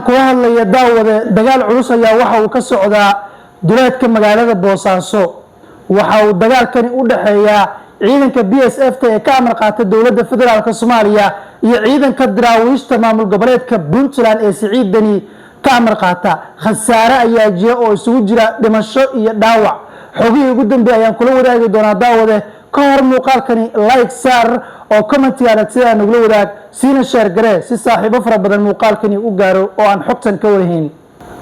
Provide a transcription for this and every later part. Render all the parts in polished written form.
Aan kula hadlaya, daawade, dagaal culus ayaa waxa uu ka socdaa duleedka magaalada Boosaaso. Waxa uu dagaalkani u dhexeeyaa ciidanka BSF ta ee ka amar qaata dowladda federaalka Soomaaliya iyo ciidanka Daraawiishta maamul goboleedka Puntland ee Siciid Deni ka amar qaata. Khasaare ayaa jira oo isugu jira dhimasho iyo dhaawac. Xogihii ugu dambeeyay ayaan kula wadaagi doonaa, daawade. Ka hor muuqaalkani like saar oo commentiga aragtida nagula wadaag, siina share garee si saaxiibo fara badan muuqaalkani u gaaro oo aan xogtan ka wadahayn.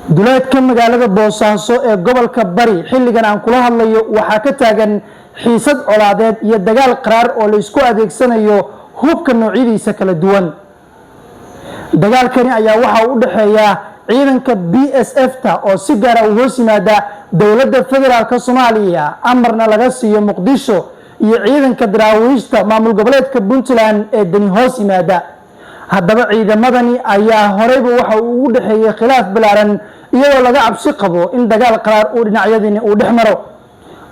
Duleedka magaalada Boosaaso ee gobolka Bari xilligan aan kula hadlayo waxaa ka taagan xiisad colaadeed iyo dagaal qaraar oo la isku adeegsanayo hubka noocyadiisa kala duwan. Dagaalkani ayaa waxa uu u dhexeeyaa ciidanka BSF ta oo si gaara uu hoos yimaada dowladda federaalka Soomaaliya, amarna laga siiyo Muqdisho, iyo ciidanka Daraawiishta maamul goboleedka Puntland ee Deni hoos yimaada. Haddaba ciidamadani ayaa horeyba waxa uu ugu dhexeeyey khilaaf balaaran, iyadoo laga cabsi qabo in dagaal qaraar uu dhinacyadini uu dhex maro.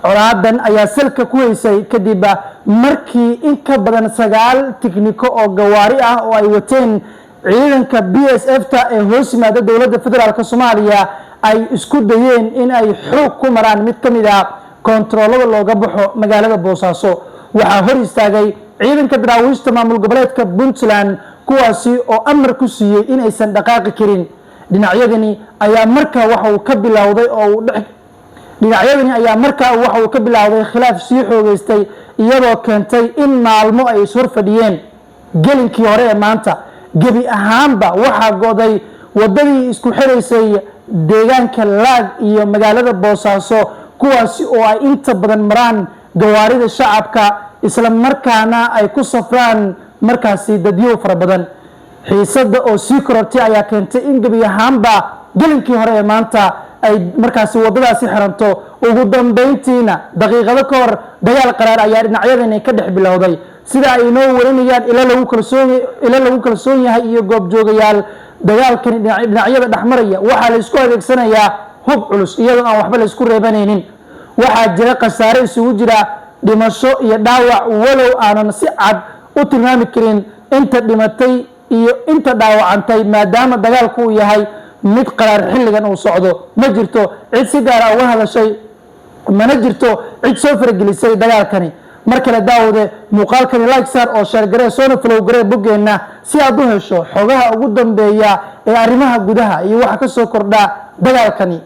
Colaadan ayaa salka ku haysay kadib markii in ka badan 9 tikniko oo gawaari ah oo ay wateen ciidanka BSF ta ee hoos yimaada dowladda federaalka Soomaaliya ay isku dayeen in ay xoog ku maraan mid ka mid ah koontaroolada looga baxo magaalada Boosaaso. Waxaa hor istaagay ciidanka Daraawiishta maamul goboleedka Puntland, kuwaasi oo amar ku siiyey in aysan dhaqaaqi karin. Dhinacyadani ayaa markaa waxa uu ka bilowday khilaaf sii xoogeystay, iyadoo keentay in maalmo ay ishor fadhiyeen. Gelinkii hore ee maanta gebi ahaanba waxaa go'day waddadii isku xiraysay deegaanka Laag iyo magaalada Boosaaso, kuwaasi oo ay inta badan maraan gawaarida shacabka, isla markaana ay ku safraan markaasi dadyow fara badan. Xiisadda oo sii korortay ayaa keentay in gebi ahaanba gelinkii hore ee maanta ay markaasi waddadaasi xiranto. Ugu dambeyntiina daqiiqado ka hor dagaal qaraar ayaa dhinacyadani ka dhex bilowday, sida ay inoo warinayaan ilo lagu kalsoon yahay iyo goobjoogayaal. Dagaalkani dhinacyada dhexmaraya waxaa la isku adeegsanayaa hub culus, iyadoo aan waxba la isku reebanaynin. Waxaa jira khasaare isugu jira dhimasho iyo dhaawac, walow aanan si cad u tilmaami karin inta dhimatay iyo inta dhaawacantay, maadaama dagaalku uu yahay mid qaraar xilligan uu socdo. Ma jirto cid si gaara uga hadashay, mana jirto cid soo faragelisay dagaalkani. Mar kale, daawade, muuqaalkani like saar oo share garee, soona follow garee boggeenna si aad u hesho xogaha ugu dambeeya ee arrimaha gudaha iyo waxa ka soo kordha dagaalkani.